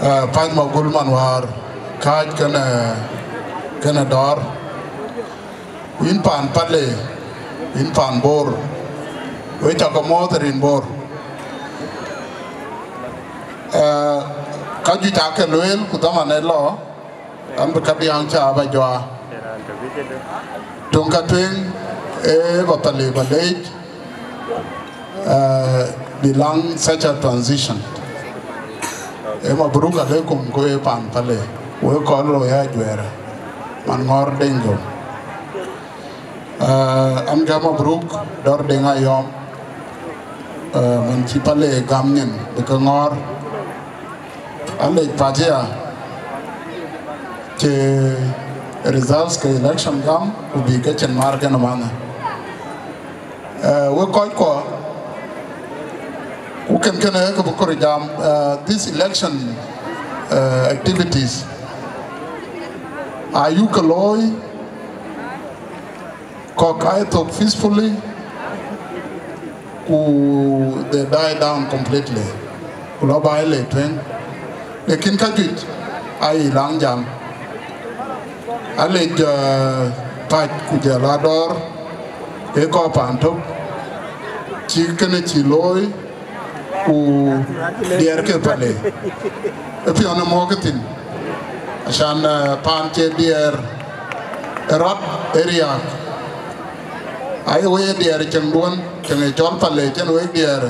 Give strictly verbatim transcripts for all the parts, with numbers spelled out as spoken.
Pany Magul man wäär kääc kënë, kënë dɔ̈ɔ̈r. Ku yïn paan Pale, yïn paan Bor, we cä ke mɔ̈ɔ̈th rin Bor. Ka juëc aake lueel ku dhaman ë lɔ, an bï kadiäŋ cä ba juaa. Töŋ ka tueŋ ee ba Pale ba leec, bï laŋ such a transition. Ee mabruk aleikum ku ee paan Pale, wek kɔc loi ajuɛɛrë, man Ŋɔ̈ɔ̈r Deŋ Gɔ̈u. An gäm mabruk dɔ̈ɔ̈r Deŋ Ayɔ̈ɔ̈m, man cï Pale gam nyin bï ke Ŋɔ̈ɔ̈r. Alec patia cï results ke election gam ku bï ke cïn maar kën manë. Wek kɔc kuɔ, ku kën kënë ke bï kɔɔr jam, this election activities ayuk ke looi, kɔ̈k aa thök peacefully, ku they die down completely. Ku lɔ baai le tueŋ, lakin ka juëc aye laŋ jam. Alec pac ku jɔl a dɔ̈ɔ̈r, ke kɔc paan tök, cï kënë cï looi, ku diɛɛr ke Pale, ë piɔ̈n ë mɔ̈ɔ̈k thïn, acan paan cie diɛɛr ë rɔt ë riääk. Aye wek ye diɛɛr cieŋduɔ̈n, cieŋ ë cɔl Pale cïn wek diɛɛr,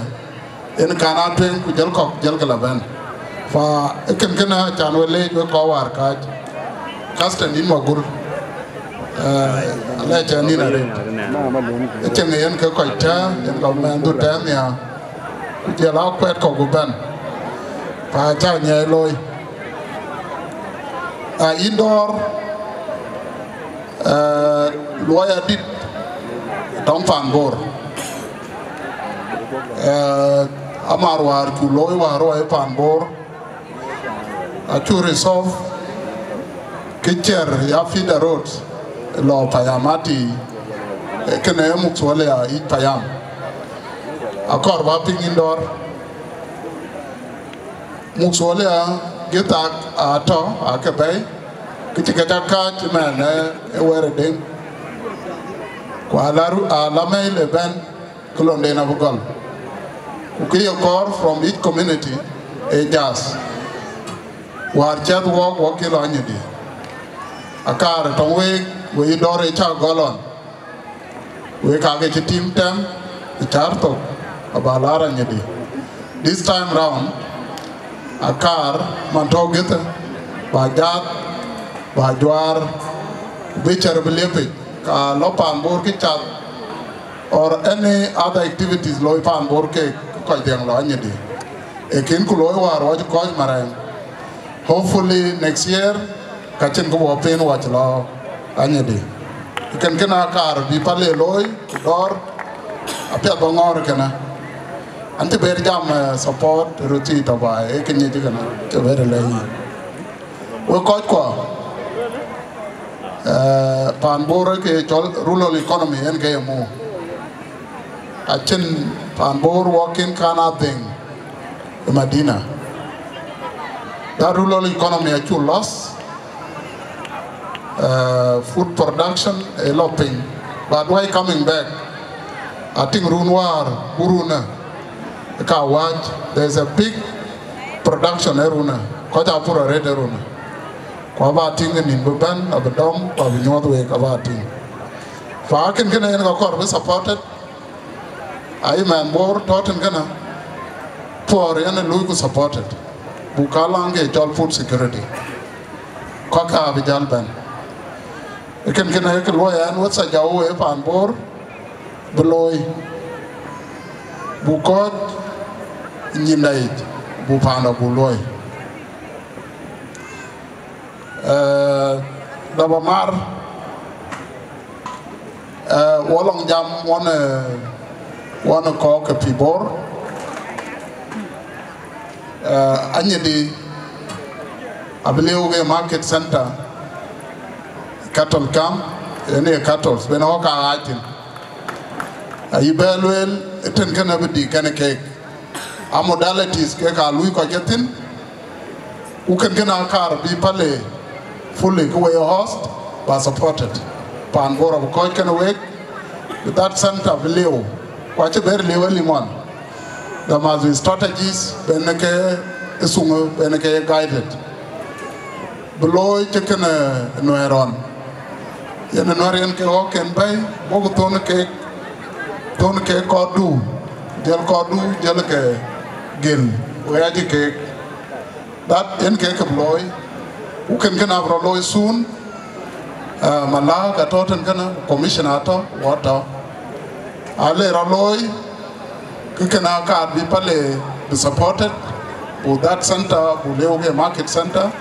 yen kan aa tueŋ ku jɔl kɔ̈k jɔl ke la bɛ̈n. Fa ë kën kënë acan we leec wek kɔc wäär kääc, khasatan yïn Magul, alɛc ë nïn arëët. Ë cieŋ ë yen ke kɔc tɛ̈ɛ̈u, yen kɔc mɛnhdu tɛ̈ɛ̈u nhiaar, ku jɔl aa kuɛɛt kɔ̈k ku bɛ̈n, pa cä nyiɛɛi looi. Yïn dɔ̈ɔ̈r, luɔi adït tɔŋ paan Bor. Amär wäär cuk looi wäär ruɔi paan Bor, acuk resolve kë ciɛr ya feeder road lɔ Payam Ati, kënë muk thuɔl ya yic Payam. Akɔɔr ba piŋ yïn dɔ̈ɔ̈r. Muk thuɔl ya githak atɔ̈ aake bɛ̈i, kë cï ke cä kääc ëmɛn ë wɛ̈ɛ̈r ë Deŋ, ku ala mɛ̈i le bɛ̈n, kë londen abï gɔl. Ku kë ye kɔɔr from each community ë jaath. Wäär cäth wɔk, wɔk cï lɔ Anyidi. Akaar tɔŋ week, we yï dɔ̈ɔ̈r ë cä gɔl ɣɔn. Wek aake cï tim tɛm ë cäär thok, aba laar Anyidi. This time round, akaar man tɔ̈ githë, ba jaath, ba juaar, bï cär bï liep yic, ka lɔ paan Bor kë cath, or any other activities looi paan Bor kek kɔc dhiɛŋ lɔ Anyidi. Ee kën ku looi wäär wɔ cï kɔc Marɛɛŋ. Hopefully next year, ka cïn kë wɔ pin wɔ cï lɔ Anyidi. Kën kënë akaar bï Pale looi, ku dɔ̈ɔ̈r, apiɛth ba ŋɔ̈ɔ̈r kënë. An cï ber jam support röt thii tɔ̈ baai, ee kë nyic kënë, cï ber lɛ̈i yï. Wek kɔc kuɔ, paan Bor ke cɔl rural economy yen ke ye muk. Acïn paan Bor wɔ kën kan a dhiëŋ ë Madina. That rural economy acuk loss, food production ë lɔ piny. But why coming back? I think run wäär ku runë ka wääc, there is a big production ë runë. Kɔc aa pur arëët ë runë. Ku aba tïŋ ë nïn bï bɛ̈n, abï dɔm, ku abï nyuɔ̈th week aba tïŋ. Fa akën kënë yen ka kɔɔr bï supported. Ayï mɛnh Bor tɔ̈ tën kënë, puɔ̈r yen ë luui ku supported. Buk ka laŋ ke cɔl food security. Kɔ̈k ka abï jäl bɛ̈n. Ë kën kënë ë kë luɔi ɛn wethajau ë paan Bor bï looi. Buk kɔ̈ɔ̈c nyinda yic, buk paanda buk luɔi. Daba mar, wɔ lɔŋ jam wɔn, wɔn kɔɔk ke Pibor. Anyidi abï liu ke market center, cattle camp, yen ye cattle ben ɣɔ̈k aa ɣaac thïn. Ayï bɛ lueel, ëtën kënë bï dï kɛn keek. A modalities kek aa luui kɔc ke thïn. Ku kën kënë akaar bï Pale fully ke we host, ba supported. Paan Bor abï kɔc kënë wek, bï that center bï liu. Ku acï ber liu ë liŋuan. There must be strategies, ben ke ë thuŋ, ben ke guided. Bï looi cï kënë Nuɛɛr ɣɔn. Yen Nuɛɛr yen ke ɣɔ̈k ken bɛ̈i, bɔ̈ ku thon keek, thon keek kɔɔrdu, jël kɔɔrdu, jël ke gel, we acï keek. That yen ke kë bï looi. Ku kën kënë abï rɔt looi soon. Uh, Malak atɔ̈ tën kënë, commissioner atɔ̈, wɔ tɔ̈. Ale rɔt looi, kë kënë akaar bï Pale bï supported, ku that center, ku liu ke market center,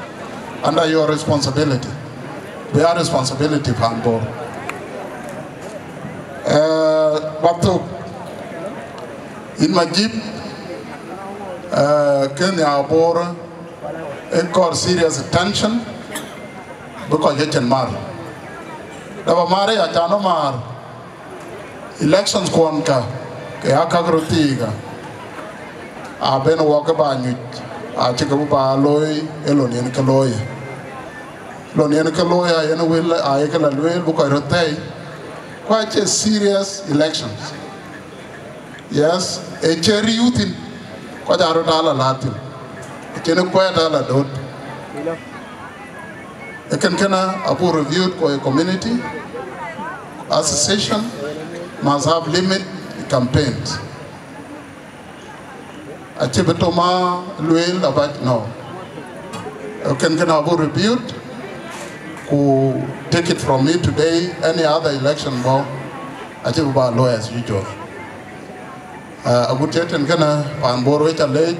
under your responsibility. We are responsibility paan Bor. Uh, Baptok, in Majip, uh, kën ya Bor, ë kɔɔr serious attention, bï kɔc ke cïn mar. Daba mar ya can mar, elections kuɔn ka, ke ya käk röt thiika, a ben wɔ ke ba nyuc, a cï ke bï ba looi, ë lon yen ke looi. Lon yen ke looi, a yen wël, a ye ke la lueel, bï kɔc röt thɛɛi, ku acie serious elections. Yes, ë cï riëëu thïn, kɔc aa röt aa la laat thïn, ë cïn kuɛɛt aa la döt. Ë kën kënë abuk reviewed ku ë community, association must have limit campaigns. Acï bï toma lueel abac, no. Ë kën kënë abuk reviewed, ku take it from me today, any other election bɔ̈, acï bï ba looi as usual. Uh, agut cï tën kënë, paan Bor wek ca leec,